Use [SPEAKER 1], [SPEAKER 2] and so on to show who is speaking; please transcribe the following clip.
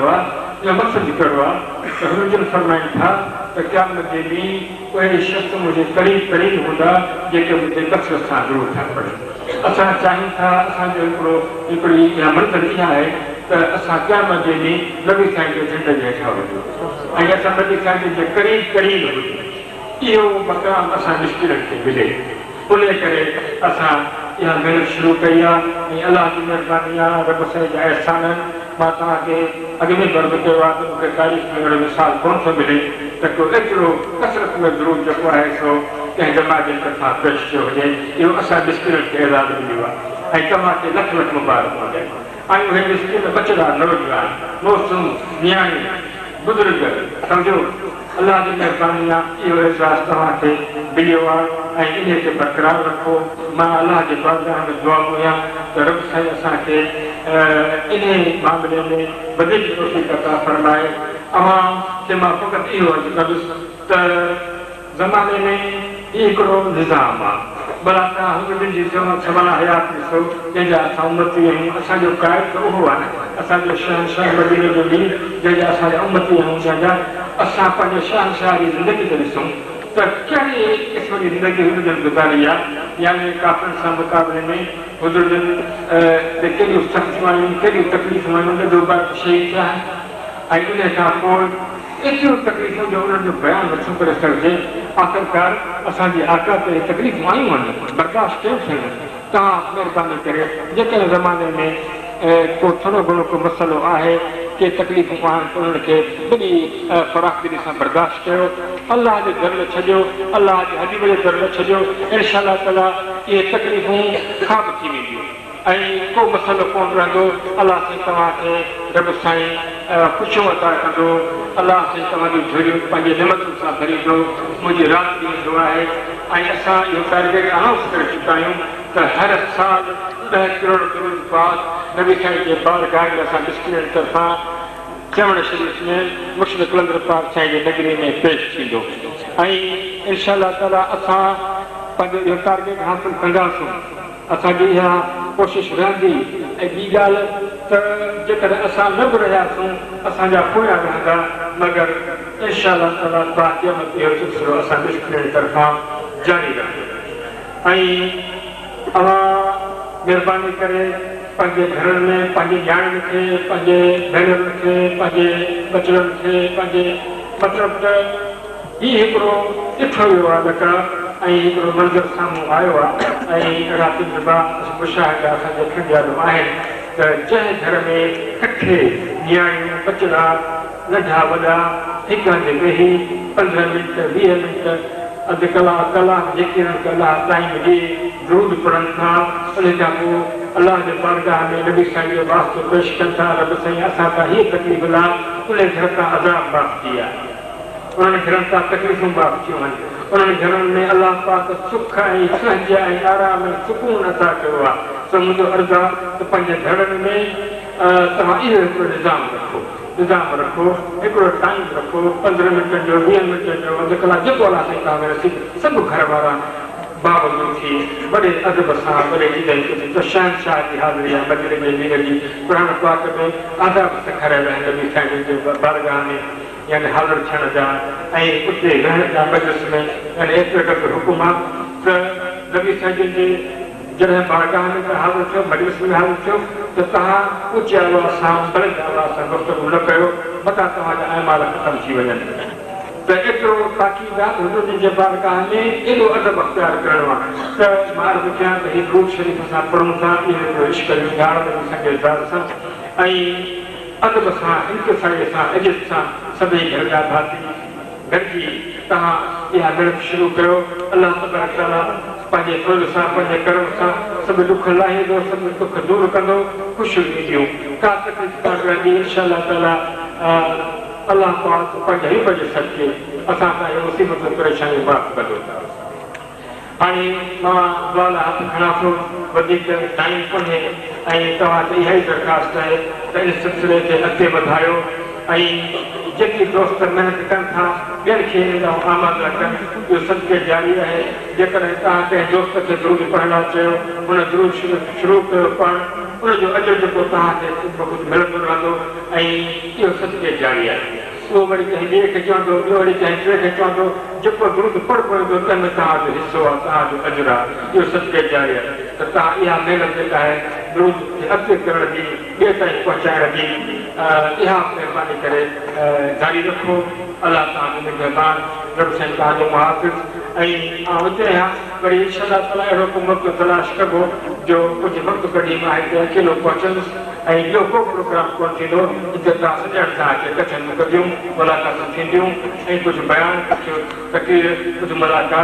[SPEAKER 1] آهي، اهو مقصد ڪهڙو آهي ته حضور جن فرمائن ٿا ته قيامت جي ڏينهن اهي شخص منهنجي قريب ترين هوندا جيڪي منهنجي ڪثرت سان درود ٿا پڙهن. اسان چاهيون ٿا اسان جو هڪڙو هڪڙي اها منزل اها آهي ته اسان قيامت جي ڏينهن نبي سائين جي جهنڊي جي هيٺان هجون ۽ اسان نبي سائين جن جي قريب ترين هجون. اهو مقام اسان مسڪينن کي ملي. انهيء ڪري اسان اها محنت شروع ڪئي آ ۽ الله جي مهرباني آ، رب سائين جا احسان آهن. مان توهان کي اڳ ۾ به عرض ڪيو آ ته مون کي تاريخ ۾ اهڙو مثال ڪونه ٿو ملي ته ڪو ايترو ڪثرت ۾ درود جيڪو آهي سو ڪنهن جماعت جي طرفان پيش ٿيو هجي. اهو اسان مسڪينن کي اعزاز مليو آ ۽ توهان کي لک لک مبارڪون هجن. ۽ اهي مسڪين ٻچڙا، نوجوان، موسم، نياڻيون، بزرگ سمجهو الله جي مهرباني آ اهو اعزاز توهان کي مليو آ ۽ انهي کي برقرار رکو مان الله جي بارگاهه ۾ دعاگو آهيان ته رب سائين اسان کي انهي معاملي ۾ وڌيڪ توفيق عطا فرمائي اوهان کي مان فقط اهو عرض ڪندس ته زماني ۾ هي هڪڙو نظام آ. ڀلا توهان هن ٻن جي سوانح حيات ڏسو، جنهن جا اسان امتي آهيون. اسان جو قائد ته اهو آ نه، اسان جو شهنشاهه مديني جو مير، جنهن جا اسان جا امتي آهيون، جنهن جا اسان پنهنجي شهنشاهه جي زندگي ته ڏسون ته ڪهڙي قسم جي زندگي هن جن گذاري آ، يعني ڪافرن سان مقابلي ۾ حضور جن تي ڪيڏيون سختيون آيون، ڪيڏيون تڪليفون آيون، ڏڍو ٻار ته شهيد ٿيا ۽ انهي کان پوء ايتريون تڪليفون جو انهن جو بيان نٿو ڪري سگهجي. آخرڪار اسان جي آقا تي اهي تڪليفون آيون آهن، برداشت ڪيون اٿن. توهان مهرباني ڪري جيڪڏهن زماني ۾ ڪو ٿورو گهڻو ڪو مسئلو آهي، ڪي تڪليفون آهن ته انهن کي وڏي فراخدلي سان برداشت ڪيو. الله جي در نه ڇڏيو، الله جي حبيب جي در نه ڇڏيو. انشاء الله تعاليٰ اهي تڪليفون خواب ٿي وينديون. ۽ ڪو مسئلو ڪونه رهندو الله سائين توهان کي رب سائين خوشيون عطا ڪندو الله سائين توهان جون جهوليون پنهنجي نعمتن سان ڀريندو منهنجي رات ڏينهن دعا آهي ۽ اسان اهو ٽارگيٽ انائونس ڪري چڪا آهيون ته هر سال ڏهه ڪروڙ درود پاڪ نبي سائين جي بارگاهه ۾ اسان مسڪينن طرفان سيوهڻ شريف ۾ مرشد قلندر پاڪ سائين جي نگري ۾ پيش ٿيندو ۽ انشاء الله تعالي اسان پنهنجو اهو ٽارگيٽ حاصل ڪنداسون. اسان جي اها ڪوشش رهندي ۽ ٻي ڳالهه ته جيڪڏهن اسان نه به رهياسون اسان جا پويان رهندا مگر انشاء الله تعالي تا قيامت اهو سلسلو اسان ڏسڻ جي طرفان جاري رهندو ۽ اوهان مهرباني ڪري پنهنجي گهرن ۾ پنهنجي نياڻين کي پنهنجي ڀينرن کي پنهنجي ٻچڙن کي پنهنجي مطلب ته هي هڪڙو ڏٺو ويو آ لقاء ۽ هڪڙو منظر سامهون آيو آ ۽ اهڙا تجربا مشاهدا اسان جي اکين جي آڏو آهن ته جنهن گهر ۾ ڪٺي نياڻيون ٻچڙا ننڍا وڏا هڪ هنڌ ويهي 15 منٽ 20 منٽ اڌ ڪلاڪ ڪلاڪ جيڪي انهن کي الله ٽائيم ڏي درود پڙهن ٿا انهي کان پوء الله جي بارگاهه ۾ نبي سائين جو واسطو پيش ڪن ٿا رب سائين اسان تان هيء تڪليف لاهه انهي گهر تان عذاب معاف ٿي آ. انهن گهرن تان تڪليفون معاف ٿيون آهن. انهن گهرن ۾ الله پاڪ سک ۽ سهج ۽ آرام ۽ سڪون عطا ڪيو آهي. سو منهنجو عرض آهي ته پنهنجي گهرن ۾ توهان اهو هڪڙو نظام رکو. نظام رکو، هڪڙو ٽائيم رکو، 15 منٽن جو، 20 منٽن جو، اڌ ڪلاڪ جيڪو الله سائين توهان کي نصيب سڀ گهر وارا باوضو ٿي وڏي ادب سان وڏي ادب ته شهنشاهه جي حاضري آهي مديني جي مير جي قرآن پاڪ ۾ آداب سيکاريل آهن نبي سائين جن جي بارگاهه ۾. يعني حاضر ٿيڻ جا ۽ اتي ويهڻ جا مجلس ۾ يعني ايتري قدر حڪم آ ته نبي سائين جن جي جڏهن بارگاهه ۾ توهان حاضر ٿيو مجلس ۾ حاضر ٿيو ته توهان اوچي آواز سان بلند آواز سان گفتگو نه ڪيو متان توهان جا اعمال ختم ٿي وڃن ته ايترو تاڪيد آ ته حضور جن جي بارگاهه ۾ ايڏو ادب اختيار ڪرڻو آ ته مان عرض ڪيان ته هي درود شريف اسان پڙهون ٿا اهو هڪڙو عشق جو اظهار نبي سائين جي ذات سان ۽ ادب سان، انڪساريء سان، عجز سان سڀئي گهر جا ڀاتي گڏجي توهان اها محنت شروع ڪيو. الله تبارڪ تعاليٰ پنهنجي فضل سان، پنهنجي ڪرم سان سڀ ڏک لاهيندو، سڀ ڏک دور ڪندو، خوشيون اينديون، ڪا تڪليف ڪانه رهندي، انشاء الله تعاليٰ الله پاڪ پنهنجي حبيب جي صدقي اسان تان اهي مصيبتون پريشانيون معاف ڪندو. هاڻي مان دعا لاء هٿ کڻان ٿو، وڌيڪ ٽائيم ڪونهي ۽ توهان کي اها ئي درخواست آهي ته ان سلسلي کي اڳتي وڌايو ۽ جيڪي دوست محنت ڪن ٿا ٻين کي ان ڏانهن آماده ڪن، اهو صدقي جاري آهي، جيڪڏهن توهان ڪنهن دوست کي درود پڙهڻ لاء چيو، هن درود شروع ڪيو پڙهڻ. ان جو اجر جيڪو توهان کي خود بخود ملندو رهندو ۽ اهو صدقي جاريه آهي. اهو وري ڪنهن ٻئي کي چوندو، ٻيو وري ڪنهن ٽئين کي چوندو، جيڪو درود پڙهبو ايندو تنهن ۾ توهان جو حصو آهي، توهان جو اجر آهي، اهو صدقي جاريه آهي ته توهان اها محنت جيڪا آهي درود کي اڳتي ڪرڻ جي، ٻئي تائين پهچائڻ جي اها مهرباني ڪري جاري رکو. الله توهان جو نگهبان، رب سائين توهان جو محافظ ۽ آئون اتي آهيان. وري انشاء الله تعاليٰ اهڙو ڪو موقعو تلاش ڪبو جو ڪجهه وقت ڪڍي مان هتي اڪيلو پهچندس ۽ ٻيو ڪو پروگرام ڪونه ٿيندو. هتي توهان سڄڻ سان اچي ڪچهريون ڪبيون، ملاقاتون ٿينديون ۽ ڪجهه بيان، ڪجهه تقرير، ڪجهه ملاقات.